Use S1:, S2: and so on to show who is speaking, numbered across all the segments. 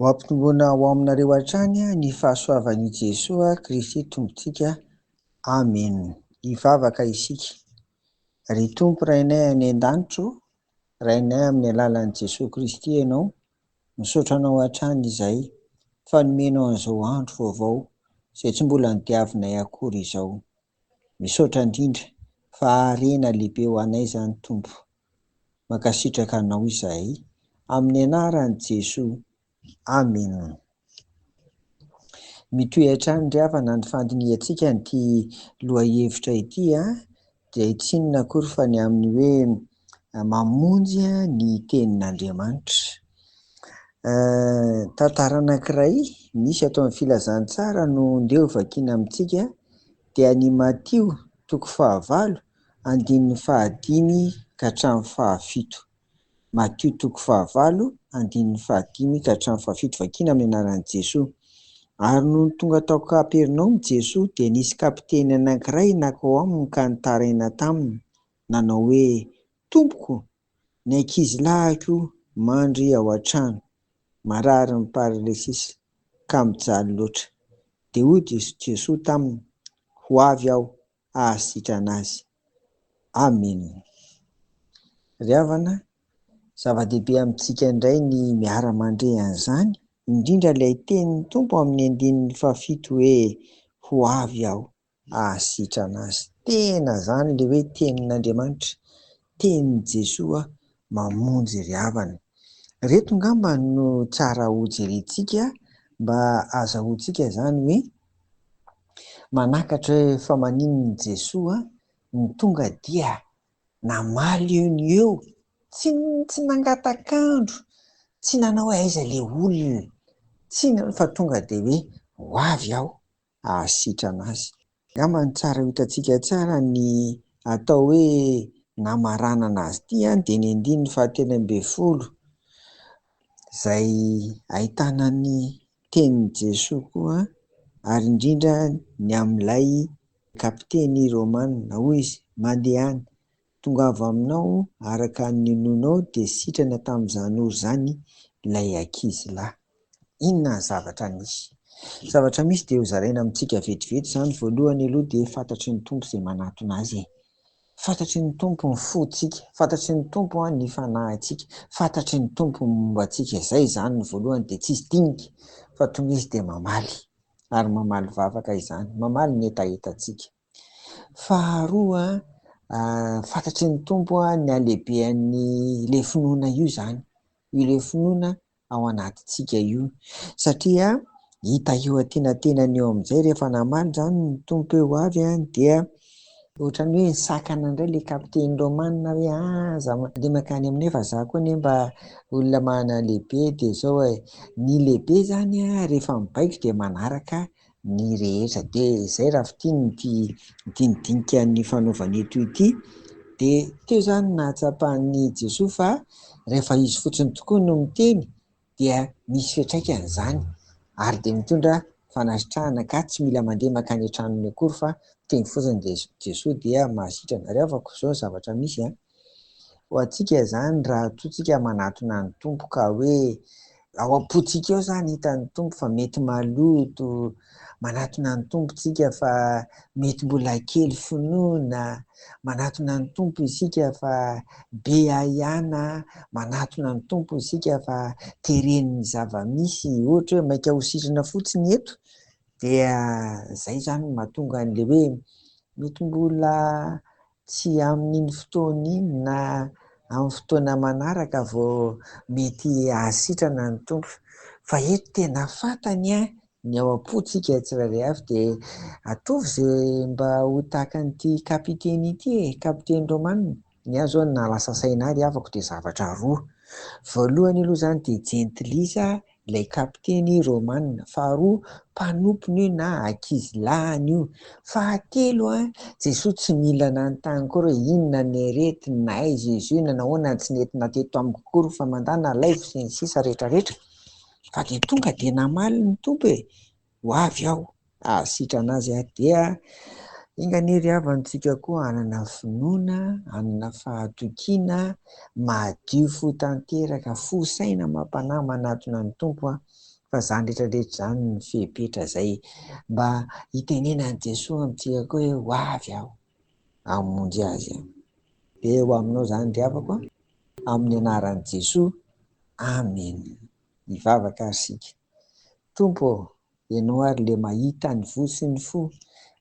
S1: Ho ampitomboina ho aminareo hatrany ny fahasoavan'i Jesoa Kristy Tompontsika. Amena. Hivavaka isika. Ry Tompo Rainay any an-danitra ô, Rainay amin'ny alalan'i Jesoa Kristy Ianao, misaotra Anao hatrany izahay fa nomenao an'izao andro vaovao izay tsy mbola nodiavinay akory izao. Misaotra indrindra fa harena lehibe ho anay izany Tompo. Mankasitraka Anao izahay. Amin'ny anaran'i Jesoa. Amena. Mitohy hatrany ry havana ny fandinihantsika an'ity lohahevitra ity dia tsy inona akory fa ny amin'ny hoe mamonjy ny tenin'Andriamanitra. Tantara anankiray misy ato amin'ny filazantsara no ndeha ho vakiana amintsika dia ny Matio toko fahavalo andininy fahadimy ka hatramin'ny fahafito. Matio toko fahavalo andininy fahadimy ka hatramin'ny fahafito vakiana amin'ny anaran'i Jesoa. Ary nony tonga tao Kapernaomy Jesoa dia nisy kapiteny anankiray nankao aminy ka nitaraina taminy, nanao hoe, Tompoko, ny ankizilahiko mandry ao an-trano, marary ny paralysisa, ka mijaly loatra. Dia hoy Jesoa taminy, Ho avy aho hahasitrana azy. Amena. Ry havana, zava-dehibe amintsika indray ny miara-mandre an'izany, indrindra ilay tenin'ny Tompo amin'ny andininy fahafito hoe, Ho avy aho hahasitrana azy. Tena izany ilay hoe tenin'Andriamanitra, tenin'i Jesoa mamonjy ry havana. Ireto angamba no tsara hojerentsika mba hahazahoantsika izany hoe manakatra hoe fa maninona Jesoa no tonga dia namaly eo no eo, tsy tsy nangatak'andro, tsy nanao hoe aiza ilay olona, tsy nanao fa tonga dia hoe ho avy aho hahasitrana azy. Angamba ny tsara ho hitantsika tsara ny atao hoe namaranana azy ity dia ny andininy fahatelo ambin'ny folo izay ahitana ny tenin'i Jesoa koa ary indrindra ny amin'ilay kapiteny romana. Hoy izy, mandehana, tongava aminao araka ny ninoanao dia sitrana tamin'izany ora izany ilay ankizilahy. Inona ny zavatra nisy? Zavatra misy dia hozaraina amintsika vetivety izany. Voalohany aloha dia fantatry ny Tompo izay manatona azy e. Fantatry ny Tompo ny fontsika, fantatry ny Tompo ny fanahintsika, fantatry ny Tompo ny momba antsika. Izay izany ny voalohany dia tsisy dinika fa tonga izy dia mamaly ary mamaly vavaka izany, mamaly ny hetahetantsika. Faharoa, fantatry ny Tompo ny halehibehan'ny ilay finoana io izany, io ilay finoana ao anatintsika io satria hita eo antenatenany eo amin'izay rehefa namaly izany ny Tompo hoe ho avy dia ohatran'ny hoe nisakana indray ilay kapiteny romana hoe aza mandeha mankany aminay fa za koa anie mba olona manana lehibe dia izao e. Ny lehibe izany rehefa mibaiko dia manaraka ny rehetra. Dia izay raha fintinina ity dinidinika ny fanaovana eto ity. Dia teo izany nahatsapan'i Jesoa fa rehefa izy fotsiny tokoa no miteny dia misy fiantraikany izany ary dia mitondra fanasitrahana ka tsy mila mandeha mankany an-tranony akory fa miteny fotsiny dia Jesoa dia mahasitrana. Ry havako, izao ny zavatra misy an! Ho antsika izany raha toa tsika manatona ny Tompo ka hoe ao am-pontsika ao izany hitan'ny Tompo fa mety maloto, manatona ny Tompo tsika fa mety mbola kely finoana, manatona ny Tompo isika fa be ahiana, manatona ny Tompo isika fa teren'ny zava-misy, ohatra hoe maika ho sitrana fotsiny eto dia izay izany no mahatonga an'ilay hoe mety mbola Tsy amin'iny fotoana iny na amin'ny fotoana manaraka vao mety hahasitrana ny Tompo. Fa eto tena fantany ny ao am-pontsika tsirairay avy dia ataovy izay mba ho tahaka an'ity kapiteny ity e, kapiteny romana. Ny ahy izao ny nahalasa saina ahy ry havako dia zavatra roa. Voalohany aloha izany dia jentilisa ilay kapiteny romana. Faharoa, mpanompony io na ankizilahiny io. Fahatelo, Jesoa tsy mila nanontany akory hoe inona ny aretiny na aiza izy io na nahoana no tsy nentina teto amiko akory fa mandà na alaivo sy ny sisa rehetra rehetra. Fa dia tonga dia namaly ny Tompo e, ho avy aho hahasitrana azy aho. Dia enga anie ry havana tsika koa hanana finoana, hanana fahatokiana, madio fo tanteraka, fo saina amam-panahy manatona ny Tompo. Fa izany rehetra rehetra izany ny fepetra izay mba hitenenan'i Jesoa amintsika koa hoe ho avy aho hamonjy azy aho. Dia ho aminao izany ry havako a, amin'ny anaran'i Jesoa, Amena. Hivavaka ary isika. Tompo ô, Ianao ary ilay mahita ny voa sy ny fo,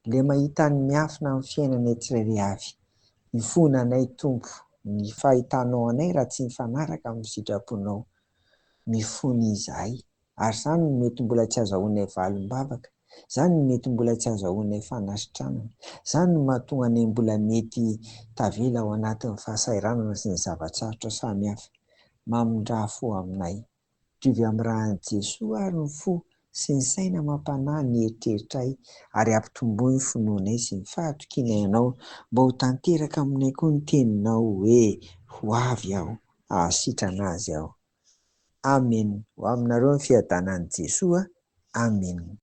S1: ilay mahita ny miafina amin'ny fiainanay tsirairay avy. Mifona anay Tompo, ny fahitanao anay raha tsy mifanaraka amin'ny sitraponao. Mifona izahay. Ary izany no mety mbola tsy azahoanay valim-bavaka, izany no mety mbola tsy azahoanay fanasitranana, izany no mahatonga anay mbola mety tavela ao anatin'ny fahasahiranana sy ny zava-tsarotra samihafa. Mamindrà fo aminay. Diovy amin'ny ràn'i Jesoa ary ny fo sy ny saina amam-panahy ny eritreritray ary ampitomboy ny finoanay sy ny fahatokianay Anao mba ho tanteraka aminay koa ny teninao hoe ho avy aho hahasitrana azy aho. Amen. Ho aminareo ny fiadanan'i Jesoa. Amen.